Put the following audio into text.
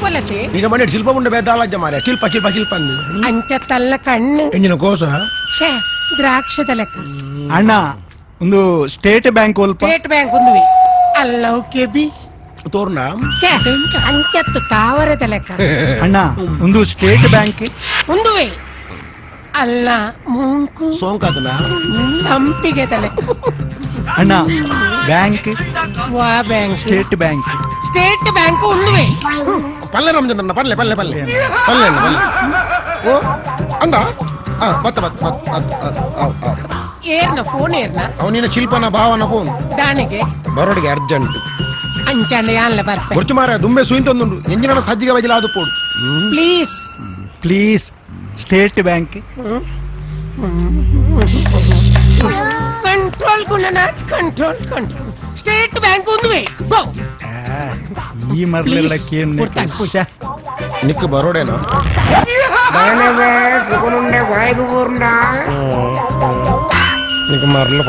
ಶಿಲ್ಪಲತೆ. ನಿಜ ಮನೆ ಶಿಲ್ಪ ಉಂಡ ಬೇದಾಲಜ್ಜ ಮಾರ್ಯ, ಶಿಲ್ಪ ಶಿಲ್ಪ ಶಿಲ್ಪ ಅಂದು. ಅಂಚ ತಲ್ಲ ಕಣ್ಣು. ಎಂಜಿನ ಕೋಸ. ಛೇ, ದ್ರಾಕ್ಷದ ಲೆಕ್ಕ. ಅಣ್ಣ, ಒಂದು ಸ್ಟೇಟ್ ಬ್ಯಾಂಕ್ ಒಲ್ಪ? ಸ್ಟೇಟ್ ಬ್ಯಾಂಕ್ ఉంದುವೆ ಅಲ್ಲವು ಕೆಬಿ. ತೋರ್ನ. ಛೇ, ಅಂಚತ್ತು ತಾವರೆದ ಲೆಕ್ಕ. ಅಣ್ಣ, ಒಂದು ಸ್ಟೇಟ್ ಬ್ಯಾಂಕ್. ఉంದುವೆ ಅಲ್ಲ ಮೂಂಕು. ಸೋಂಕಾತನ. ಸಂಪಿಗೆ ತಲೆ. ಅಣ್ಣ, ಬ್ಯಾಂಕ್. ವಾ bank? State bank. State bank ఉంದುವೆ. ಪಲ್ಲೆ ರಾಮಚಂದ್ರನ, ಪಲ್ಲೆ ಪಲ್ಲೆ ಪಲ್ಲೆ ಪಲ್ಲೆ ಅಣ್ಣ ಪಲ್ಲೆ. ಓ ಅಂದ, ಆ ಬತ್ತ ಬತ್ತ ಬತ್ತ ಅವ್ ಅವ್. ಏರ್ನ ಫೋನ್ ಏರ್ನ? ಅವನಿನ ಶಿಲ್ಪನ ಭಾವನ ಫೋನ್. ದಾನಿಗೆ? ಬರೋಡಿಗೆ ಅರ್ಜೆಂಟ್. ಅಂಚಾಂಡ ಯಾನ್ಲ ಬರ್ಪೆ. ಬೊರ್ಚು ಮಾರ, ದುಂಬೆ ಸುಯಿಂತೊಂದುಂಡು, ಎಂಜಿನ ಸಜ್ಜಿಗೆ ಬಜಲ ಅದು ಪೋಡು. Please. Please, state bank. Control Gunanath, control control. State bank ఉంದುವೆ, ಗೋ. ಈ ಮರಳೆಲ್ಲ. Please, ಕೊಡ್ತಾನೆ, ಕೊಡ್ತಾನೆ. ನಿಕ್ ಬರೋಡೇನಾ? ಸುಗುನುಂಡೆ ಬಾಯಿಗೆ ಊರ್ನ. ನಿಕ್ ಮರಲು.